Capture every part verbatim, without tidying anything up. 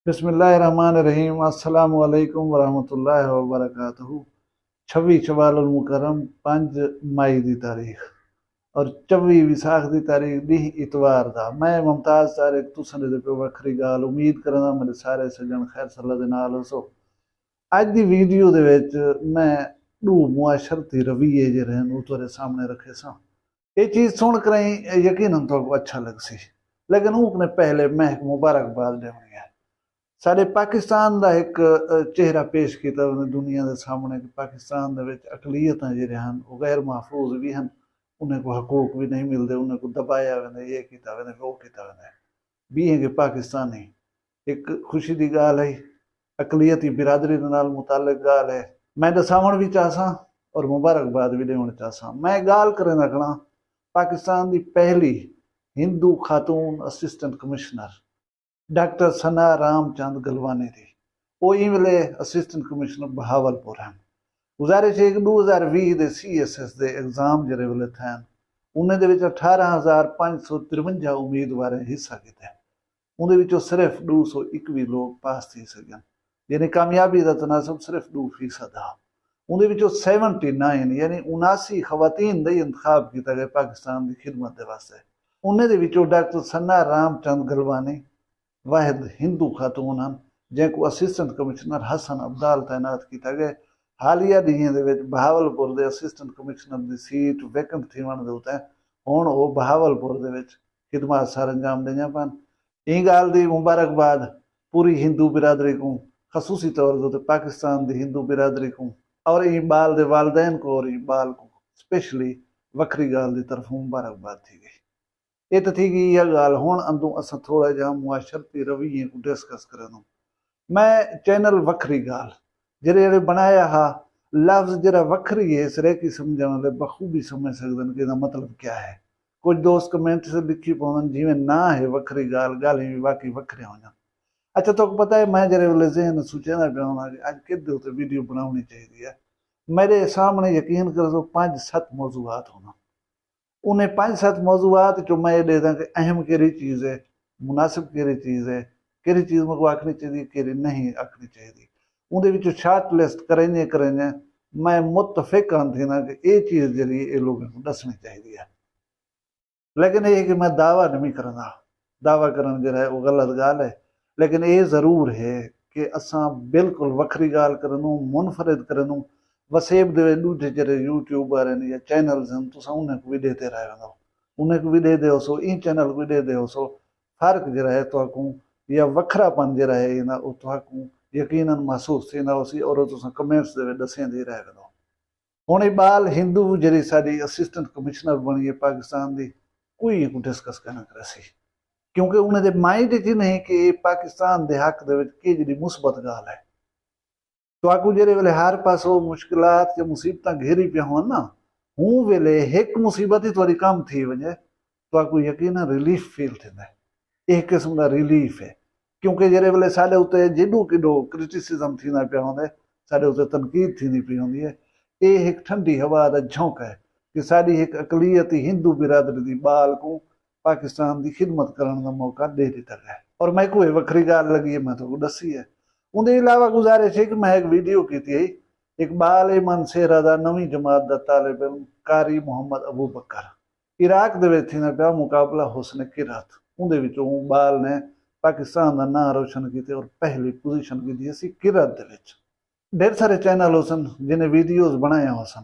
بسم اللہ الرحمن الرحیم۔ السلام علیکم ورحمۃ اللہ وبرکاتہ۔ چھوی شوال المکرم، پنج مئی دی تاریخ، اور چوی وساخ دی تاریخ، ݙینہہ اتوار دا۔ میں ممتاز طارق، تساں دے پہ وکھری ڳالھ۔ امید کرنا میرے سارے سجن خیر سلا دے نال ہوسو۔ اڄ دی ویڈیو دے وچ میں ݙو معاشرتی رویے جیڑھے ہن، او تہاݙے سامݨے رکھے ساں۔ اے چیز سݨ کرائیں یقیناً تہاکوں اچھا لڳسی، لیکن اوں کنے پہلے میں ہک مبارکباد ݙیوݨی ہے۔ ساݙے پاکستان دا ہک، اے، چہرہ پیش کیتا ویندے دنیا دے سامݨے کہ پاکستان دے وچ اقلیتاں جیڑھے ہن، او غیر محفوظ وی ہن، انہیں کوں حقوق وی نہیں ملدے، انہیں کوں دبایا ویندے، یہ کیتا ویندے، وہ کیتا ویندے۔ بی ہیں کہ پاکستانی ہک خوشی دی ڳالھ ہے، اقلیتی برادری دے نال متعلق ڳالھ ہے۔ میں ݙساوݨ وی چاہساں اور مبارکباد وی ݙیوݨ چاہساں۔ میں ڳالھ کریندا کھڑاں پاکستان دی پہلی ہندو خاتون اسسٹنٹ کمشنر ڈاکٹر ثنا رام چند گلوانی دی۔ او ایں ویلے اسسٹنٹ کمشنر بہاول پور ہن۔ گزارش ہے کہ ݙو ہزار ویہہ دے سی ایس ایس دے ایگزام جیڑھے ویلے تھئن، انہیں دے وچ اٹھارہ ہزار پنج سو ترونجا امیدواریں حصہ کیتے۔ اوندے وچوں صرف ݙو سو اکوی لوک پاس تھی سڳن، یعنی کامیابی دا تناسب صرف ݙو فیصد ہا۔ اوندے وچوں سیونٹی نائن، یعنی اناسی خواتین دا ہی انتخاب کیتا ڳئے پاکستان دی خدمت دے واسطے۔ انہیں دے وچوں ڈاکٹر ثنا رام چند گلوانی واحد ہندو خاتون ہن، جیں کوں اسسٹنٹ کمشنر حسن ابدال تعینات کیتا ڳئے۔ حالیہ ݙینہہ دے وچ بہاول پور دے اسسٹنٹ کمشنر دی سیٹ ویکنٹ تھیوݨ دے اتے ہݨ او بہاول پور دے وچ خدمات سر انجام ݙیندیاں پن۔ ایں ڳالھ دی مبارکباد پوری ہندو برادری کوں، خصوصی طور تے پاکستان دی ہندو برادری کوں، اور ایں ٻال دے والدین کوں اور ایں ٻال کوں اسپیشلی وکھری ڳالھ دی طرفوں مبارکباد تھی ڳئی۔ اے تاں تھی ڳئی ایہا ڳالھ۔ ہݨ اندوں اساں تھوڑا جہا معاشرتی رویے کوں ڈسکس کریندوں۔ میں چینل وکھری ڳالھ جیڑھے جیڑھے بݨایا ہا، لفظ جیڑھا وکھری ہے، سرائیکی سمجھݨ والے بخوبی سمجھ سڳدن کہ ایہدا مطلب کیا ہے۔ کجھ دوست کمنٹ تے لکھی پوندن جیویں ناں ہے وکھری ڳالھ، ڳالھیں وی واقعی وکھریاں ہوندن۔ اچھا، تہاکوں پتہ ہے میں جیڑھے ویلے ذہن سوچیندا پیا ہوناں کہ اڄ کیندے اتے ویڈیو بݨاوݨی چاہیدی ہے، میݙے سامݨے یقین کرسو پنج ست موضوعات ہوندن۔ انہیں پنج ست موضوعات چوں میں اے ݙیہداں کہ اہم کیڑھی چیز ہے، مناسب کیڑھی چیز ہے، کیڑھی چیز میکوں آکھݨی چاہیدی ہے، کیڑھی نہیں آکھݨی چاہیدی۔ اوندے وچوں شارٹ لسٹ کریندے کریندے میں متفق ہن تھینداں کہ اے چیز جیڑھی ہے اے لوکاں کوں ݙسݨی چاہیدی ہے۔ لیکن اے ہے کہ میں دعویٰ نہیں کریندا، دعویٰ کرݨ جیڑھا ہے او غلط ڳالھ ہے، لیکن اے ضرور ہے کہ اساں بالکل وکھری ڳالھ کریندوں، منفرد کریندوں۔ وسیب دے وچ ݙوجھے جیڑھے یوٹیوبر ہن یا چینلز ہن، تساں انہیں کوں وی ݙیہدے رہ ویندو، انہیں کوں وی ݙیہدے ہوسو، ایں چینل کوں وی ݙیہدے ہوسو۔ فرق جیڑھا ہے تہاکوں یا وکھراپن جیڑھا ہے ایہدا، او تہاکوں یقیناً محسوس تھیندا ہوسی اور او تساں کمنٹس دے وچ ݙسیندے رہ ویندو۔ ہݨ اقبال ہندو جیڑھی ساݙی اسسٹنٹ کمشنر بݨی ہے پاکستان دی، کوئی اینکوں ڈسکس کائناں کریسی، کیونکہ انہیں دے مائنڈ اچ ہی نہیں کہ اے پاکستان دے حق دے وچ کیجھڑی مثبت ڳالھ ہے۔ تہاکوں جیڑھے ویلے ہر پاسوں مشکلات یا مصیبتاں گھیری پیاں ہوون نا، ہوں ویلے ہک مصیبت ہی تہاݙی کم تھی ونڄے، تہاکوں یقیناً ریلیف فیل تھیندا ہے۔ اے ہک قسم دا ریلیف ہے، کیونکہ جیڑھے ویلے ساݙے اتے جیݙو کیݙو کرٹیسزم تھیندا پیا ہوندے، ساݙے اتے تنقید تھیندی پئی ہوندی ہے، اے ہک ٹھنڈی ہوا دا جھونکا ہے کہ ساݙی ہک اقلیتی ہندو برادری دی ٻال کوں پاکستان دی خدمت کرݨ دا موقع ݙے ݙتا ڳئے۔ اور میکوں اے وکھری ڳالھ لڳی ہے، میں تہاکوں ݙسی ہے۔ اوندے علاوہ گزارش ہے کہ میں ہک ویڈیو کیتی ہئی اقبال ایمن سہرا دا، نویں جماعت دا طالب علم قاری محمد ابوبکر۔ عراق دے وچ تھیندا پیا مقابلہ حسن قرت، اوندے وچ اوں ٻال نے پاکستان دا ناں روشن کیتے اور پہلی پوزیشن گھدی ہسی قرت دے وچ۔ ڈھیر سارے چینل ہوسن جنہیں ویڈیوز بݨائیاں ہوسن۔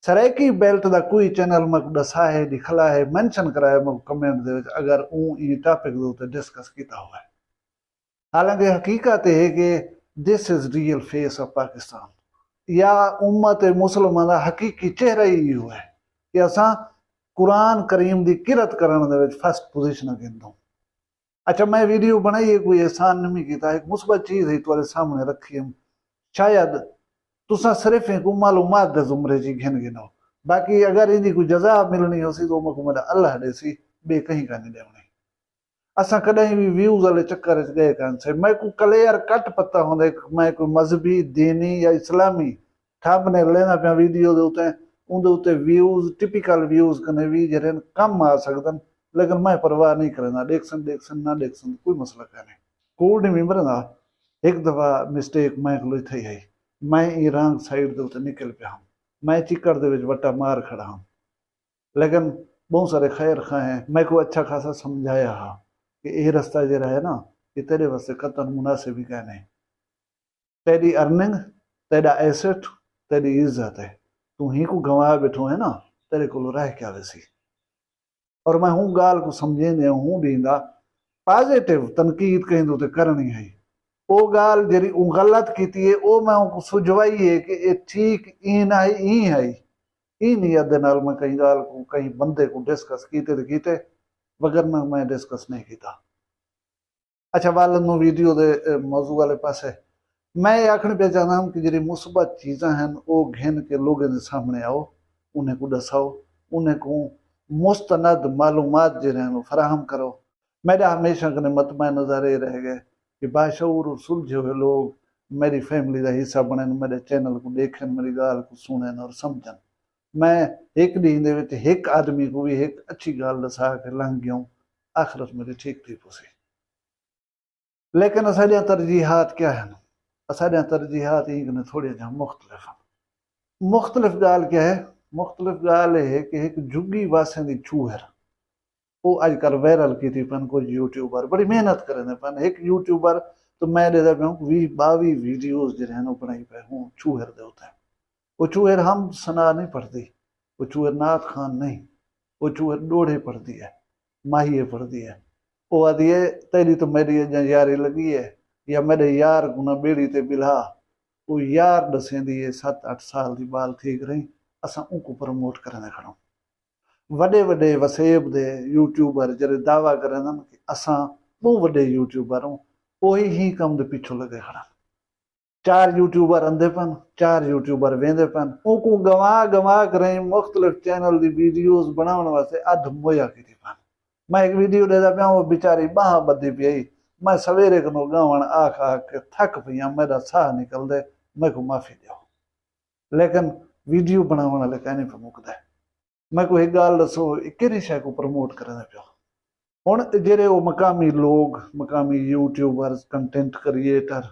سرائیکی بیلٹ دا کوئی چینل میکوں ݙسائے، ݙکھلائے، مینشن کرائے میکوں کمنٹ دے وچ اگر اوں ایں ٹاپک دے اتے ڈسکس کیتا ہووے۔ حالانکہ حقیقت اے ہے کہ this is real face of Pakistan، یا امت مسلمہ دا حقیقی چہرہ ہی ایہو ہے کہ اساں قرآن کریم دی قرت کرݨ دے وچ فرسٹ پوزیشن گھندوں۔ اچھا، میں ویڈیو بݨائی ہے، کوئی احسان نہیں کیتا، ہک مثبت چیز ہی تہاݙے سامݨے رکھی ہم۔ شاید تساں صرف اینکوں معلومات دے زمرے چ گھن گھنو، باقی اگر ایندی کوئی جزا ملݨی ہوسی تو میکوں میݙا اللہ ݙیسی، ٻئے کہیں کائنی ݙیوݨی۔ اساں کݙاہیں وی ویوز والے چکر اچ ڳئے کائنسے۔ میکوں کلیئر کٹ پتہ ہوندے کہ میں کوئی مذہبی، دینی یا اسلامی تھمبنیل ݙیندا پیاں ویڈیو دے اتے، اوندے اتے ویوز ٹپیکل ویوز کنے وی جیڑھے ہن کم آ سڳدن، لیکن میں پرواہ نہیں کریندا، ݙیکھسن ݙیکھسن، نہ ݙیکھسن، کوئی مسئلہ کائنی۔ کوڑ نہیں وی مریندا، ہک دفعہ مسٹیک میں کولوں تھئی ہئی۔ میں ایں رانگ سائیڈ دے اتے نکل پیا ہم۔ میں چکڑ دے وچ وٹا مار کھڑا ہم۔ لیکن بہوں سارے خیر خواہ ہیں میکوں اچھا خاصا سمجھایا ہا کہ اے رستہ جیڑھا ہے نا، اے تیڈے واسطے قطعا مناسب ہی کائنی۔ تیڈی ارننگ، تیڈا ایسٹ، تیڈی عزت ہے۔ توں ہی کوں گنوا بیٹھو ہے نا، تیڈے کولوں رہ کیا ویسی؟ اور میں ہوں گالھ کوں سمجھیندے ہوں ڈیندا، پازیٹیو تنقید کہیں دے اتے کرنی ہئی۔ او گالھ جیڑھی اوں غلط کیتی ہے، او میں اونکوں سجھوائی ہے کہ اے ٹھیک ایں نہ ہئی، ایں ہئی۔ ایں نیت دے نال میں کہیں گالھ کوں، کہیں بندے کوں ڈسکس کیتے تے کیتے، وگرنہ میں ڈسکس نہیں کیتا۔ اچھا، ول انوں ویڈیو دے موضوع والے پاسے میں یہ آکھݨ پیا چاہندا ہم کہ جیڑھی مثبت چیزاں ہن، او گھن کے لوگوں دے سامنے آؤ، انہیں کوں ڈساؤ، انہیں کوں مستند معلومات جیڑھے ہن او فراہم کرو۔ میڈا ہمیشہ کنے مطمع نظر اے رہ گئے کہ باشعور اور سلجھے ہوئے لوگ میری فیملی دا حصہ بنن، میڈے چینل کوں ڈیکھن، میری گالھ کوں سنن اور سمجھن۔ میں ہک ڈینہہ دے وچ ہک آدمی کوں وی ہک اچھی گالھ ڈسا کے لنگھ گیوں، آخرت میڈی ٹھیک تھی پوسی۔ لیکن اساڈیاں ترجیحات کیا ہن؟ اساڈیاں ترجیحات ایں کنے تھوڑیاں جیہاں مختلف ہن۔ مختلف گالھ کیا ہے؟ مختلف گالھ اے ہے کہ ہک جھگی واسیں دی چھوہر، او اج کل وائرل کیتی پن کجھ یوٹیوبر، بڑی محنت کریندے پن۔ ہک یوٹیوبر تو میں ڈیدا پیا ہوں ویہہ باویہہ ویڈیوز جیڑھے ہن او بنائی پئے ہوں چھوہر دے اتے۔ او چھوہر حمد ثنا نہیں پڑھدی، او چھوہر نعت خوان نہیں، او چھوہر ڈوہڑے پڑھدی ہے، ماہیے پڑھدی ہے۔ او آدھی ہے، تیڈی تو میڈی اجاں یاری لگی ہے، یا میڈے یار کوں نہ بیڑی تے بلھا۔ او یار ڈسیندی ہے، ست اٹھ سال دی بال تھی گرہیں، اساں اونکوں پروموٹ کریندے کھڑوں۔ وڈے وڈے وسیب دے یوٹیوبر جیڑھے دعویٰ کریندن کہ اساں بہوں وڈے یوٹیوبر ہوں، اوہی ہی کم دے پچھوں لگے کھڑن۔ چار یوٹیوبر اندے پن، چار یوٹیوبر ویندے پن۔ اونکوں گنوا گنوا کریں مختلف چینل دی ویڈیوز بناون واسطے ادھ مویا کیتی پن۔ میں ہک ویڈیو ڈیدا پیا، او بیچاری باہاں بدھی پئی۔ میں سویرے کنوں گاون آکھ آکھ کے تھک پئی ہاں، میڈا ساہ نکلدے، میکوں معافی ڈیو۔ لیکن ویڈیو بناون والے کائنی پئے مکدے۔ میکوں ہک گالھ ڈسو، اے کیڑھی شے کوں پروموٹ کریندے پیو؟ ہن جیڑھے او مقامی لوگ، مقامی یوٹیوبرز، کنٹینٹ کریئیٹر،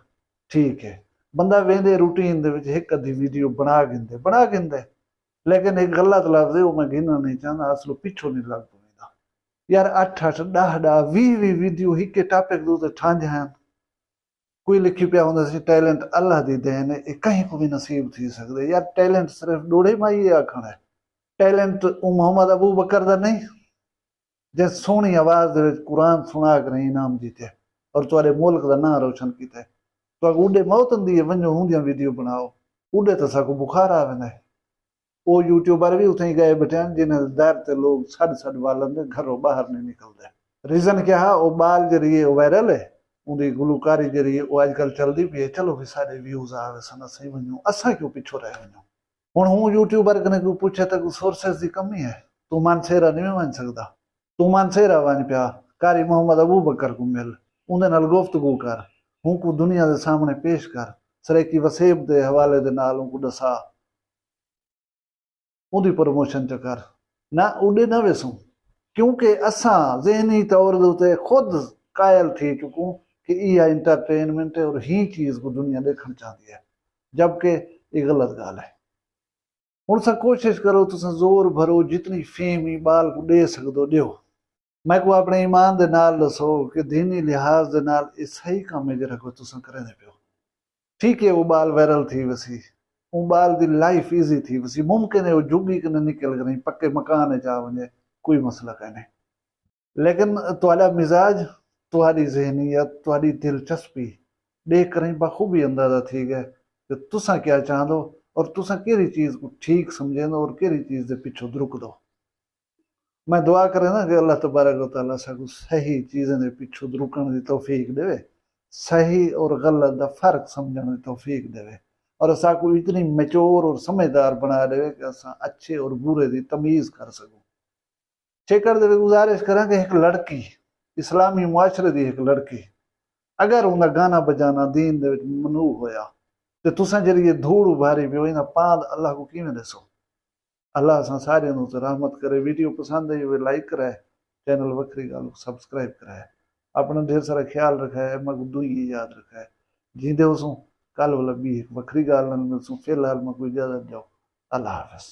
ٹھیک ہے، بندہ ویندے روٹین دے وچ ہک ادھی ویڈیو بنا گھندے، بنا گھندے، لیکن ہک غلط لفظ ہے، او میں گھنݨ نہیں چاہندا، اصل او پچھوں نہیں لڳ پویندا۔ یار اٹھ اٹھ، ݙاہ ݙاہ، ویہہ ویہہ ویڈیو ہکے ٹاپک دے اتے ٹھانجھ ہن۔ کوئی لکھی پیا ہوندا سی، ٹیلنٹ اللہ دی دین ہے، اے کہیں کوں وی نصیب تھی سڳدے۔ یار ٹیلنٹ صرف ݙوہڑے مائی اے آکھݨ ہے۔ ٹیلنٹ اوں محمد ابو بکر دا نہیں، جیں سوہݨی آواز دے وچ قرآن سݨا کر انعام جیتے اور تہاݙے ملک دا ناں روشن کیتے۔ تہاکوں اݙے موت اندی ہے، ونڄو اوندیاں ویڈیو بݨاؤ، اݙے تاں ساکوں بخار آ ویندے۔ او یوٹیوبر وی اتھائیں ڳئے ٻیٹھے ہن جنہاں دے در تے لوگ سݙ سݙ والن دے، گھروں ٻاہر نئیں نکلدے۔ ریزن کیا ہا؟ او ٻال جیڑھی ہے او وائرل ہے، اوندی گلوکاری جیڑھی ہے او اڄ کل چلدی پئی ہے، چلو وی ساݙے ویوز آ ویسن، اساں ونڄوں، اساں کیوں پچھوں رہ ونڄوں؟ ہݨ ہوں یوٹیوبر کنے کوئی پچھے تاں کوئی سورسز دی کمی ہے؟ توں مانسہرہ نئیں ونڄ سڳدا؟ توں مانسہرہ ونڄ پیا، قاری محمد ابو بکر کوں مل، اوندے نال گفتگو کر، اونکوں دنیا دے سامݨے پیش کر، سرائیکی وسیب دے حوالے دے نال اونکوں ݙسا۔ اوندی پروموشن چا کر، نہ اݙے نہ ویسوں، کیونکہ اساں ذہنی طور دے اتے خود قائل تھی چکوں کہ ایہا انٹرٹینمنٹ ہے اور ہی چیز کوں دنیا ݙیکھݨ چاہندی ہے، جبکہ اے غلط ڳالھ ہے۔ ہݨ سا کوشش کرو، تساں زور بھرو، جتنی فیم ایں ٻال کوں ݙے سڳدو ݙیو۔ میکوں اپݨے ایمان دے نال ݙسو کہ دینی لحاظ دے نال اے صحیح کم ہے جیڑھا کوئی تساں کریندے پیو؟ ٹھیک ہے، او ٻال وائرل تھی ویسی، اوں ٻال دی لائف ایزی تھی ویسی، ممکن ہے او جھگی کنے نکل کنے پکے مکان اچ آ ونڄے، کوئی مسئلہ کائنی۔ لیکن تہاݙا مزاج، تہاݙی ذہنیت، تہاݙی دلچسپی ݙیکھ کریں بخوبی اندازہ تھی ڳئے کہ تساں کیا چاہندو اور تساں کیڑھی چیز کوں ٹھیک سمجھیندو اور کیڑھی چیز دے پچھوں درکدو۔ میں دعا کرینداں کہ اللہ تبارک و تعالیٰ ساکوں صحیح چیزیں دے پچھوں درکݨ دی توفیق ݙیوے، صحیح اور غلط دا فرق سمجھݨ دی توفیق ݙیوے، اور ساکوں اتنی میچور اور سمجھدار بݨا ݙیوے کہ اساں اچھے اور برے دی تمیز کر سڳوں۔ چھیکڑ دے وی گزارش کراں کہ ہک لڑکی، اسلامی معاشرے دی ہک لڑکی، اگر اوندا گانا بجانا دین دے وچ ممنوع ہویا تے تساں جیڑھی اے دھوڑ ابھاری پیو، ایندا پاند اللہ کوں کیویں ݙیسو؟ اللہ اساں ساریاں دے اتے رحمت کرے۔ ویڈیو پسند آئی ہووے لائک کرائے، چینل وکھری ڳالھ کوں سبسکرائب کرائے۔ اپݨا ڈھیر سارا خیال رکھائے، میکوں دعائیں یاد رکھائے۔ جیندے ہوسوں۔ کل ولا ٻی ہک وکھری ڳالھ نال ملسوں۔ فی الحال میکوں اجازت ݙیو۔ اللہ حافظ۔